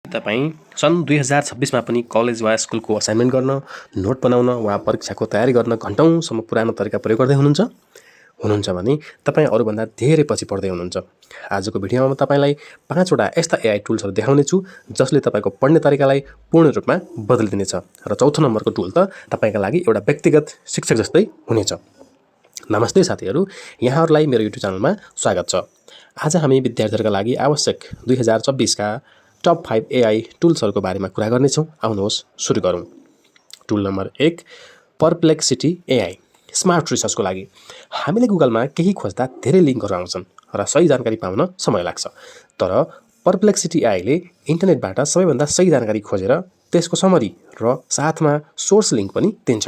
तपाईँ सन् 2026 मा पनि कलेज वा स्कुलको असाइनमेन्ट गर्न, नोट बनाउन वा परीक्षाको तयारी गर्न घन्टौँसम्म पुरानो तरिका प्रयोग गर्दै हुनुहुन्छ भने तपाईँ अरूभन्दा धेरै पछि पढ्दै हुनुहुन्छ। आजको भिडियोमा म तपाईँलाई 5 वटा यस्ता एआई टुल्सहरू देखाउनेछु जसले तपाईँको पढ्ने तरिकालाई पूर्ण रूपमा बदलिदिनेछ र चौथो नम्बरको टुल त तपाईँका लागि एउटा व्यक्तिगत शिक्षक जस्तै हुनेछ। नमस्ते साथीहरू, यहाँहरूलाई मेरो युट्युब च्यानलमा स्वागत छ। आज हामी विद्यार्थीहरूका लागि आवश्यक 2026 का टप 5 एआई टुल्सहरूको बारेमा कुरा गर्नेछौँ। आउनुहोस् सुरु गरौँ। टुल नम्बर 1, पर्प्लेक्सिटी एआई स्मार्ट रिसर्चको लागि। हामीले गुगलमा केही खोज्दा धेरै लिङ्कहरू आउँछन् र सही जानकारी पाउन समय लाग्छ, तर पर्प्लेक्सिटी एआईले इन्टरनेटबाट सबैभन्दा सही जानकारी खोजेर त्यसको समरी र साथमा सोर्स लिङ्क पनि दिन्छ।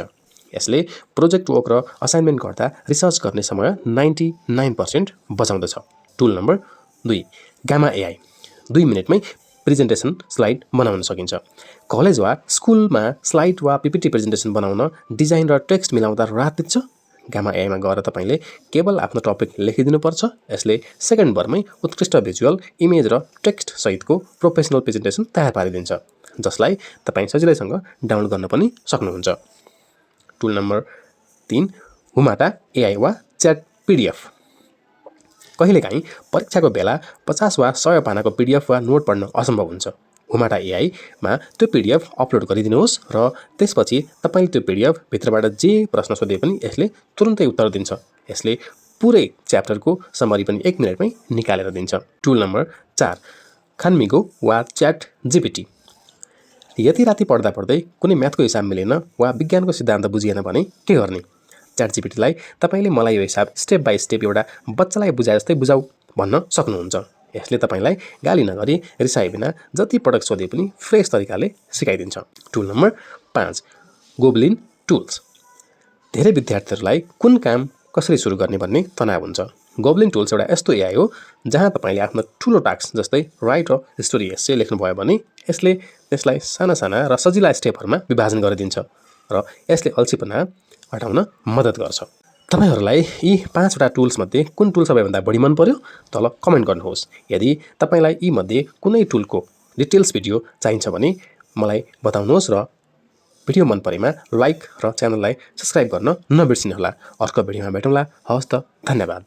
यसले प्रोजेक्ट वर्क र असाइनमेन्ट गर्दा रिसर्च गर्ने समय 99% बचाउँदछ। टुल नम्बर 2, गामा एआई 2 मिनेटमै प्रेजेन्टेसन स्लाइड बनाउन सकिन्छ। कलेज वा स्कुलमा स्लाइड वा पिपिटी प्रेजेन्टेसन बनाउन डिजाइन र टेक्स्ट मिलाउँदा रात दिन्छ। गामा एआईमा गएर तपाईँले केवल आफ्नो टपिक लेखिदिनुपर्छ। यसले सेकेन्डभरमै उत्कृष्ट भिजुअल, इमेज र टेक्स्ट सहितको प्रोफेसनल प्रेजेन्टेसन तयार पारिदिन्छ, जसलाई तपाईँ सजिलैसँग डाउनलोड गर्न पनि सक्नुहुन्छ। टुल नम्बर 3, हुमाटा एआई वा च्याट पिडिएफ। कहिलेकाहीँ परीक्षाको बेला 50 वा 100 पानाको पिडिएफ वा नोट पढ्न असम्भव हुन्छ। हुमाटा एआईमा त्यो पिडिएफ अपलोड गरिदिनुहोस् र त्यसपछि तपाईँले त्यो पिडिएफ भित्रबाट जे प्रश्न सोधे पनि यसले तुरुन्तै उत्तर दिन्छ। यसले पुरै च्याप्टरको समरी पनि 1 मिनेटमै निकालेर दिन्छ। टुल नम्बर 4, खानमिगो वा च्याट जिपिटी। यति राति पढ्दा पढ्दै कुनै म्याथको हिसाब मिलेन वा विज्ञानको सिद्धान्त बुझिएन भने के गर्ने? च्याट जिपिटीलाई तपाईँले मलाई यो हिसाब स्टेप बाई स्टेप एउटा बच्चालाई बुझाए जस्तै बुझाऊ भन्न सक्नुहुन्छ। यसले तपाईँलाई गाली नगरी रिसाए बिना जति पटक सोधे पनि फ्रेस तरिकाले सिकाइदिन्छ। Tool number 5, goblin tools. धेरै विद्यार्थीहरूलाई कुन काम कसरी सुरु गर्ने भन्ने तनाव हुन्छ। गोब्लिन टुल्स एउटा यस्तो एआई हो जहाँ तपाईँले आफ्नो ठुलो टास्क जस्तै राइट र स्टोरी एस्से लेख्नुभयो भने यसले त्यसलाई साना साना र सजिला स्टेपहरूमा विभाजन गरिदिन्छ र यसले अल्छीपना हटाउन मद्दत गर्छ। तपाईहरूलाई यी 5 वटा टुल्समध्ये कुन टुल सबैभन्दा बढी मन पर्यो? तल कमेन्ट गर्नुहोस्। यदि तपाईँलाई यी मध्ये कुनै टुलको डिटेल्स भिडियो चाहिन्छ भने मलाई बताउनुहोस् र भिडियो मन परेमा लाइक र च्यानललाई सब्स्क्राइब गर्न नबिर्सिनुहोला। अर्को भिडियोमा भेटौँला। हवस् त, धन्यवाद।